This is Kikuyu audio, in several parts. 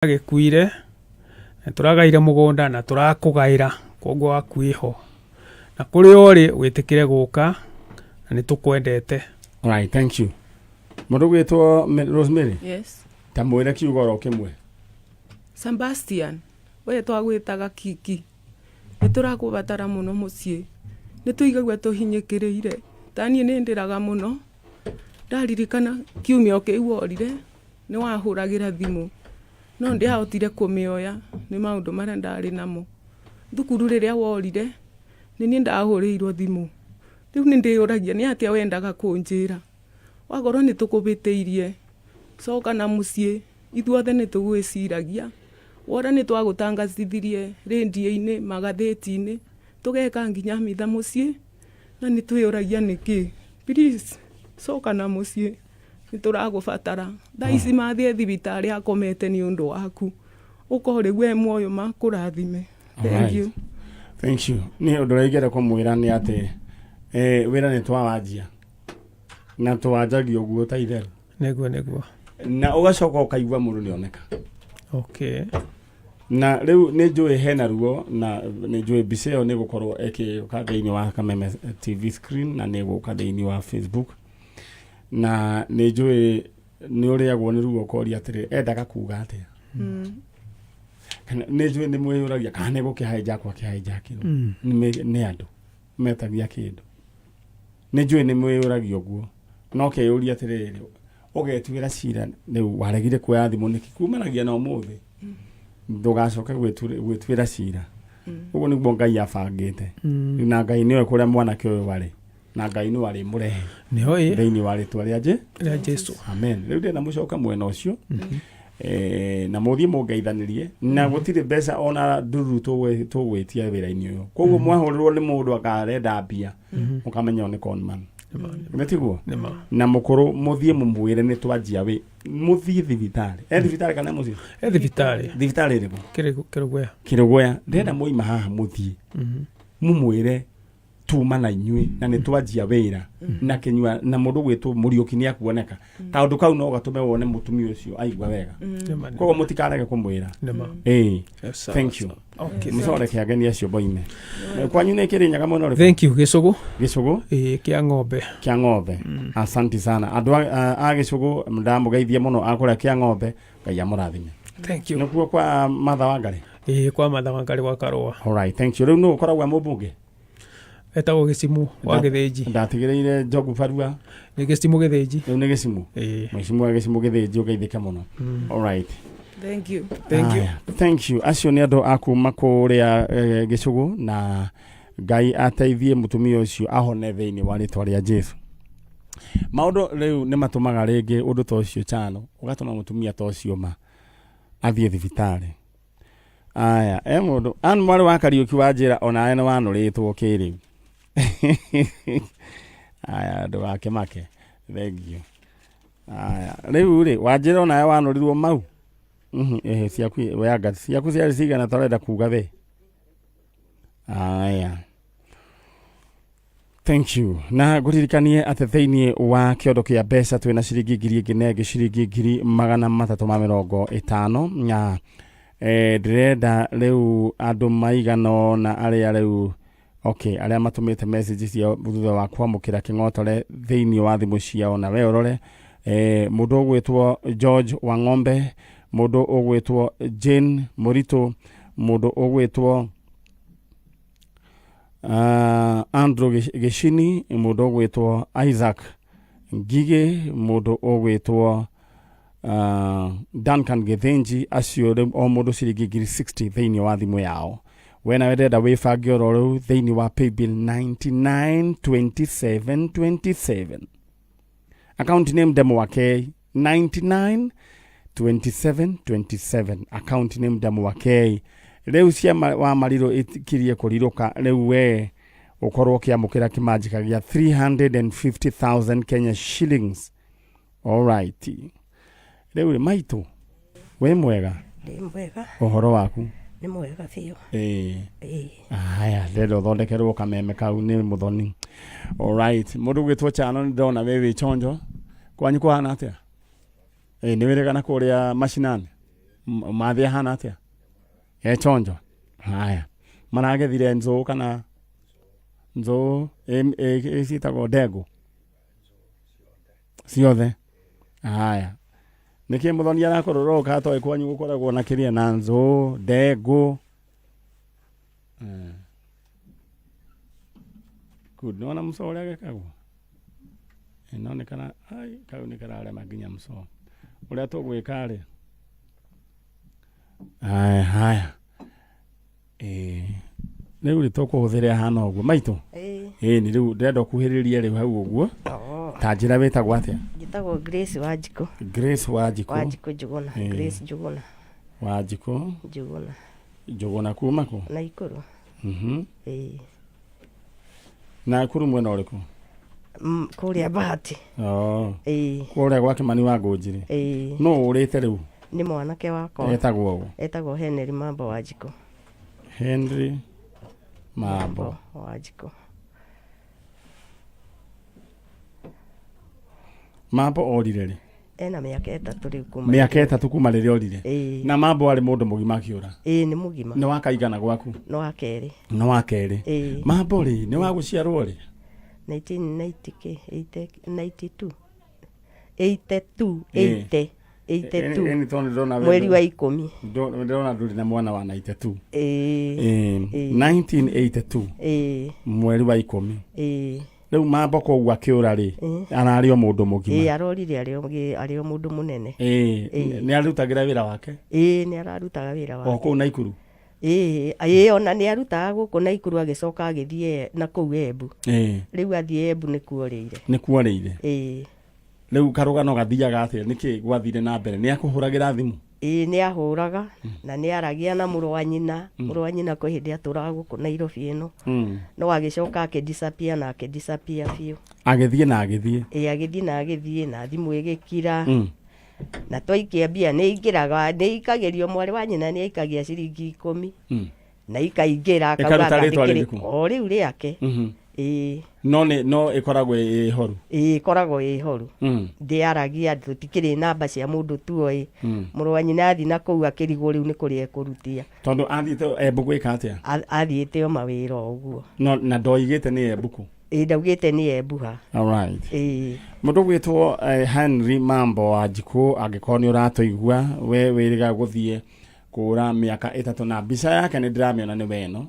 Agĩkuire, nĩ tũragaire mũgũnda na tũrakũgaĩra koguo waku ĩho. Na kũrĩa ũrĩ wĩtĩkĩre gũka na nĩ tũkwendete. Alright, thank you. Mũndũ gwĩtwo Rosemary? Yes. Ta mwĩre kiugo oro kĩmwe. Sebastian, we twagwĩtaga Kiki. Nĩ tũrakũbatara mũno mũciĩ. Nĩ tũigagua tũhinyĩkĩrĩire. Ta niĩ nĩ ndĩraga mũno. Ndaririkana kiumia o kĩu worire, nĩ wahũragĩra thimũ, no ndiahotire kũmĩoya nĩ maũndũ marĩa ndarĩ namo. Thukuru rĩrĩa worire, nĩ niĩ ndahũrĩirwo thimũ. Rĩu nĩ ndĩyũragia nĩ atĩa wendaga kũnjĩra. Wakorwo nĩ tũkũhĩtĩirie, coka na mũciĩ, ithuothe nĩ tũgwĩciragia. Wora nĩ twagũtangacithirie rĩndiũ-inĩ, magathĩti-inĩ, tũgeka nginya mitha mũciĩ, na nĩ twĩyũragia nĩkĩ. Please, coka na mũciĩ. Nĩ tũragũbatara. Thaa ici mathiĩ thibitarĩ akomete nĩ ũndũ waku. Ũka ũrĩ we muoyo makũrathime. Thank you. Thank you. Nĩ ũndũ ũrĩa ingĩenda kũmwĩra nĩ atĩ wĩra nĩ twawanjia na twanjagia ũguo ta itherũ. Nĩguo nĩguo. Na ũgacoka ũkaigua mũndũ nĩoneka. Okay. Na rĩu nĩ njũĩ hena ruo na nĩ njũĩ mbica ĩyo nĩ gũkorwo ĩkĩũka thĩinĩ wa Kameme TV screen na nĩ gũka thĩinĩ wa Facebook. Na nĩ njũĩ nĩ ũrĩagwo nĩ ruo ũkoria atĩrĩ endaga kuga atĩa. Kana nĩ njũĩ nĩ mwĩyũragia kana nĩ gũkĩhĩnjakwo akĩhĩnjakirwo. Nĩ andũ metagia kĩndũ. Nĩ njũĩ nĩ mwĩyũragia ũguo. No keyũria atĩrĩrĩ ũgetuĩra cira rĩu waregire kuoya thimũ nĩkĩ kumanagia na ũmũthĩ. Ndũgacoke gwĩtuĩra cira. Ũguo nĩguo Ngai abangĩte. Na Ngai nĩoĩ kũrĩa mwanake ũyũ arĩ. Na Ngai nĩwe arĩmũrehe. Nĩoĩ. Thĩinĩ wa rĩtwa rĩa Rĩa Jesu. Amen. Rĩu ndĩrenda mũcoke mwena ũcio. Na mũthiĩ mũngeithanĩrie. Na gũtirĩ mbeca ona ndururu tũgwĩtia wĩra-inĩ ũyũ. Koguo mwahũrĩrwo nĩ mũndũ akarenda mbia, mũkamenya ũyũ nĩ con man. Nĩ tiguo? Nĩma. Na mũkũrũ mũthiĩ mũmwĩre nĩ twanjia wĩ mũthiĩ thibitarĩ. E thibitarĩ kana mũciĩ? E thibitarĩ. Thibitarĩ ĩrĩkũ? Kĩrũgũya. Kĩrũgũya. Ndĩrenda mwaima haha mũthiĩ. Mũmwĩre tuma na inyuĩ na nĩ twanjia wĩra na kĩnyua na mũndũ gwĩtwo Mũriũki nĩ akuoneka. Kaũndũ kau no gatũme wone mũtumia ũcio aigua wega. Nĩma. Koguo mũtikarege kũmwĩra. Nĩma. Ĩĩ. Yes, sawa, Thank you. sawa. Okay. Mũcoreke ageni acio moime. Kwanyu nĩ kĩrĩ nyaga mwena ũrĩkũ? Thank you. Gĩcũgũ. Gĩcũgũ? Ĩĩ, kĩa ng'ombe. Kĩa ng'ombe. Asanti sana. Andũ a gĩcũgũ ndamũgeithia mũno a kũrĩa kĩa ng'ombe. Ngai amũrathime. Thank you. Nĩkuo kwa Martha Wangari? Ĩĩ, kwa Martha Wangari gwa Karũa. All right, thank you. Rĩu nũ ũkoragwo e mũmbunge? Etagwo Gĩcimu wa Gĩthĩnji. Ndatigĩrĩire Njogu barua. Nĩ Gĩcimu Gĩthĩnji. Rĩu nĩ Gĩcimu? Ĩĩ. Gĩcimu wa Gĩcimu Gĩthĩnji ũgeithĩke mũno. All right. Thank you. Thank you. Aya, thank you. Acio nĩ andũ a kuma kũrĩa Gĩcũgũ na Ngai ateithie mũtumia ũcio ahone thĩinĩ wa rĩtwa rĩa Jesu. Maũndũ rĩu nĩ matũmaga rĩngĩ ũndũ ta ũcio chano, ũgatũma mũtumia ta ũcio ma athiĩ thibitarĩ. Aya, e mũndũ, Ann mwarĩ wa Kariũki wa njĩra onawe nĩ wanũrĩtwo kĩrĩu. Aya, ndũgakĩmake. Thank you. Aya, rĩu rĩ, wanjĩra onawe wanũrirwo mau? Ehe, ciaku, weanga, ciaku ciarĩ cigana tarenda kuga we? Aya. Thank you. Na ngũririkanie atĩ thĩinĩ wa kĩondo kĩa mbeca twĩna ciringi ngiri ĩngĩ na ĩngĩ ciringi ngiri magana matatũ ma mĩrongo ĩtano na ndĩrenda rĩu andũ maigana ũna arĩa rĩu okay, arĩa matũmĩte message ciao thutha wa kwamũkĩra kĩng'otore thĩinĩ wa thimũ ciao na we ũrore mũndũ ũgwĩtwo George Wang'ombe, mũndũ ũgwĩtwo Jane Mũritũ, mũndũ ũgwĩtwo Andrew Gĩcini, mũndũ ũgwĩtwo Isaac Ngigĩ, mũndũ ũgwĩtwo Duncan Gĩthĩnji, acio rĩu o mũndũ ciringi ngiri 60 thĩinĩ wa thimũ yao. We nawe ndĩrenda wĩbange oro rĩu thĩinĩ wa paybill 992727. Account name Ndemwakei 992727. Account name Ndemwakei. Rĩu cia wa marirũ ikirie kũrirũka rĩu we ũkorwo ũkĩamũkĩra kĩmanjĩka gĩa 350,000 Kenya shillings. All right. Rĩu rĩ maitũ wĩ mwega? Ndĩ mwega. Ũhoro waku? Nĩ mwega biũ. Ĩĩ. Ĩĩ. Haya, ndĩrenda ũthondekerwo kameme kau nĩ mũthoni. All right. Mũndũ ũgwĩtwo Chano nĩ ndĩrona wĩ wĩ chonjo. Kwanyu kũhana atĩa? Ĩĩ, nĩ wĩrĩga na kũrĩa mashinani? Mathĩ ahana atĩa? E chonjo. Haya. Maragethire nzũũ kana nzũũ ciĩtagwo ndengũ ciothe. Haya. Nĩkĩ mũthoni arakorora ũka atoĩ kwanyu gũkoragwo na kĩrĩa na nzũũ, ndengũ. Good. Nĩwona mũcoo ũrĩa gĩkagwo? No nĩ kara ai kau nĩ kararema nginya mũcoo. Ũrĩa tũgwĩka rĩ. Haya haya. Ĩĩ. Rĩu rĩ tũkũhũthĩra ĩhana ũguo maitũ. Ĩĩ. Ĩĩ nĩ rĩu ndĩrenda ũkuhĩrĩrie rĩu hau ũguo. Oo. Ta njĩra wĩtagwo atĩa? Njĩtagwo Grace Wanjikũ. Grace Wanjikũ. Wanjikũ Njũgũna. Ĩĩ. Grace Njũgũna. Wanjikũ Njũgũna. Njũgũna kuma kũ? Naikuru. Ĩĩ. Nakuru mwena ũrĩkũ? Kũrĩa Bahati. Oh. Ĩĩ. Kũrĩa gwa Kĩmani wa Ngũnjiri. Ĩĩ. Nũ ũrĩte rĩu? Nĩ mwanake wakwa. Etagwo ũ? Etagwo Henry Mambo Wanjikũ. Henry Mambo Wanjikũ. Mambo orire rĩ? Ena mĩaka 3 rĩu kuma. Mĩaka 3 kuma rĩrĩa orire. Ĩĩ. Na Mambo arĩ mũndũ mũgima akĩũra? Ĩĩ nĩ mũgima. Nĩ wa kaigana gwaku? Nĩ wa kerĩ. Nĩ wa kerĩ. Ĩĩ. Mambo rĩ, nĩ wa gũciarwo rĩ? 1990 kĩ? 92. 82, 80, 82. Ĩni tondũ ndĩrona Mweri wa 10. Ndĩrona ndũrĩ na mwana wa 92. Ĩĩ. Ĩĩ. 1982. Ĩĩ. Mweri wa 10. Ĩĩ. Rĩu Mambo koguo akĩũra rĩ, ararĩ o mũndũ mũgima. Ĩĩ, arorire arĩ o mũndũ mũnene. Ĩĩ, Ĩĩ. nĩ arutagĩra wĩra wake? Ĩĩ, nĩ ararutaga wĩra O wake. kũu Naikuru? Ĩĩ, ĩĩ, ona nĩ arutaga gũkũ Naikuru agĩcoka agĩthiĩ na kũu Embu. Ĩĩ. Rĩu athiĩ Embu nĩkuo orĩire. Nĩkuo orĩire. Ĩĩ. Rĩu karũgano gathiaga atĩa? Nĩkĩ gwathire na mbere? Nĩ akũhũragĩra thimũ? Ĩĩ nĩ ahũraga na nĩ aragia na mũrũ wa nyina. Mũrũ wa nyina kwĩ hĩndĩ atũraga gũkũ Nairobi ĩno. No agĩcoka akĩ disappear na akĩ disappear biũ. Agĩthiĩ na agĩthiĩ. Ĩĩ agĩthiĩ na agĩthiĩ na thimũ ĩgĩkira. Na twaikia mbia nĩ ingĩraga, nĩ ikagĩrio mwarĩ wa nyina nĩ aikagia ciringi 10. Na ikaingĩra akauga Ĩkaruta rĩtwa ngathĩkĩrĩ- rĩrĩkũ? O rĩu rĩake. Ĩĩ. No nĩ no ĩkoragwo ĩ horu. Ĩĩ ĩkoragwo ĩ horu. Ndĩaragia tũtikĩrĩ namba cia mũndũ tuoĩ. Mũrũ wa nyina athiĩ na kũu akĩrigwo rĩu nĩ kũrĩa ekũrutia. Tondũ athiĩte Embu gwĩka atĩa? Athiĩte o mawĩra o ũguo. No na ndoigĩte nĩ Embu kũ? Ĩĩ ndaugĩte nĩ Embu ha. Alright. Ĩĩ. Mũndũ gwĩtwo Henry Mambo wa Njikũ angĩkorwo nĩ ũratũigua we wĩrĩga gũthiĩ kũra mĩaka 3 na mbica yake nĩ ndĩramĩona nĩ weno.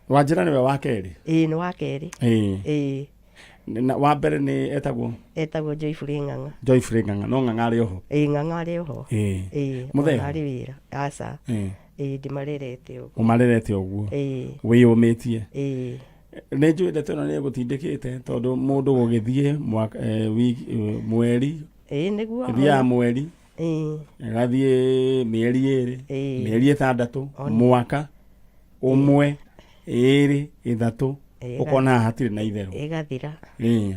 Wanjĩra nĩwe wa kerĩ? Ĩĩ nĩ wa kerĩ. Ĩĩ. Ĩĩ. Na wa mbere nĩ etagwo? Etagwo Joyfrey Ng'ang'a. Joyfrey Ng'ang'a, no Ng'ang'a arĩ oho? Ĩĩ Ng'ang'a arĩ oho. Ĩĩ. Ĩĩ, Mũthee? ona arĩ wĩra. Aca. Ĩĩ. Ĩĩ ndĩmarerete ũguo. Ũmarerete ũguo? Ĩĩ. Wĩyũmĩtie? Ĩĩ. Nĩ njũĩ ndeto ĩno nĩ ĩgũtindĩkĩte tondũ mũndũ gũgĩthiĩ wiki, mweri. Ĩĩ nĩguo. Ĩthiaga mweri. Ĩĩ. Ĩgathiĩ mĩeri 2, Ĩĩ. mĩeri 6, Ona. mwaka ũmwe, 2, 3, Ĩĩ, ũkona haha hatirĩ na itherũ. Ĩgathira. Ĩĩ.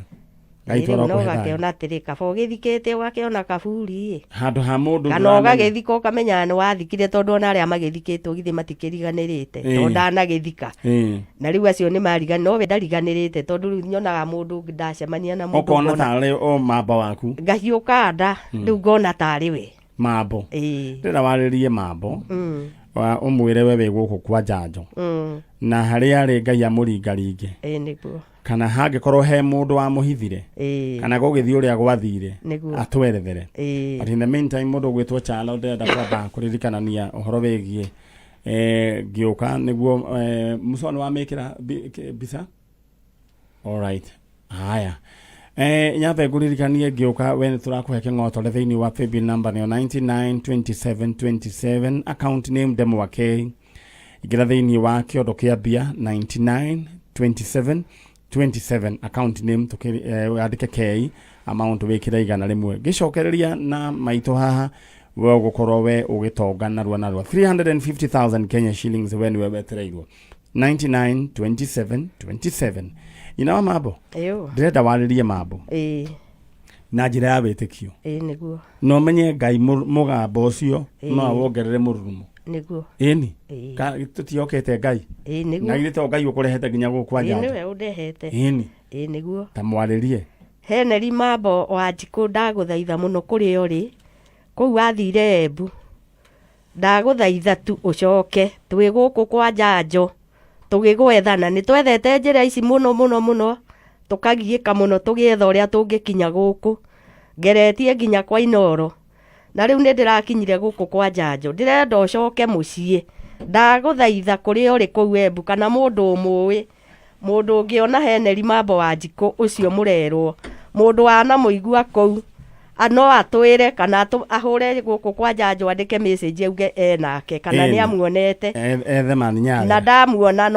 Ngai Rĩu twara no ũkũhe thayũ. ũgakĩona atĩrĩ, kaba ũgĩthikĩte ũgakĩona kaburi ĩ. Handũ ha mũndũ Kana ndũramenya. ũgagĩthika ũkamenya nĩ wathikire tondũ ona arĩa magĩthikĩtwo githĩ matikĩriganĩrĩte, Ĩĩ. tondũ ndanagĩthika. Ĩĩ. Na rĩu acio nĩ mariganĩrĩte, no we ndariganĩrĩte tondũ rĩu nyonaga mũndũ ndacemania na mũndũ Ũkona ngona tarĩ o mamba waku. Ngahiũka nda, rĩu ngona tarĩ we. Mambo. Ĩĩ. Ndĩrenda warĩrie Mambo. Wa ũmwĩre we wĩ gũkũ kwa Njanjo. Na harĩa arĩ Ngai amũringaringe. Ĩĩ nĩguo. Kana hangĩkorwo he mũndũ wamũhithire. Ĩĩ. Kana gũgĩthiĩ ũrĩa gwathire. Nĩguo. Atwerethere. Ĩĩ. But in the meantime mũndũ ũgwĩtwo Chalo ndĩrenda kwamba kũririkanania ũhoro wĩgiĩ ngĩũka nĩguo Musa nĩ wamĩkĩra mbica? Alright. Haya. Nyambe ngũririkanie ngĩũka we nĩ tũrakũhe kĩng'otore thĩinĩ wa paybill number nĩyo 992727 account name Ndemwa K. Ingĩra thĩinĩ wa kĩondo kĩa mbia 992727 account name wandĩke K amount wĩkĩre 100. Ngĩcokereria na maitũ haha we ũgũkorwo we ũgĩtonga narua narua 350,000 Kenya shillings we nĩwe wetereirwo 992727. Nyina wa Mambo? Ĩyo. Ndĩrenda warĩrie Mambo. Ĩĩ. Na njĩra ya wĩtĩkio. Ĩĩ nĩguo. Na ũmenye Ngai mũgambo ũcio Ĩĩ. no awongerere mũrurumo. Nĩguo. Ĩni. Ĩĩ. Tũtiokete Ngai. Ĩĩ nĩguo. Na githĩ to Ngai ũkũrehete nginya gũkũ kwa Ĩĩ Njanjo. nĩwe ũndehete. Ĩni. Ĩĩ nĩguo. Ta mwarĩrie. Henry Mambo wa Njikũ ndagũthaitha mũno kũrĩa ũrĩ. Kũu athire Embu. Ndagũthaitha tu ũcoke, twĩ gũkũ kwa Njanjo tũgĩgwetha, na nĩ twethete njĩra ici mũno mũno mũno, tũkagiĩka mũno tũgĩetha ũrĩa tũngĩkinya gũkũ. Ngeretie nginya kwa Inooro, na rĩu nĩ ndĩrakinyire gũkũ kwa Njanjo. Ndĩrenda ũcoke mũciĩ. Ndagũthaitha kũrĩa ũrĩ kũu Embu kana mũndũ ũmũĩ, mũndũ ũngĩona Henry Mambo Wanjikũ ũcio mũrerwo, mũndũ wanamũigua kũu, no atwĩre kana ahũre gũkũ kwa Njanjo andĩke message auge enake kana nĩ amuonete. Ethe mani Na nyarĩa. ndamuona no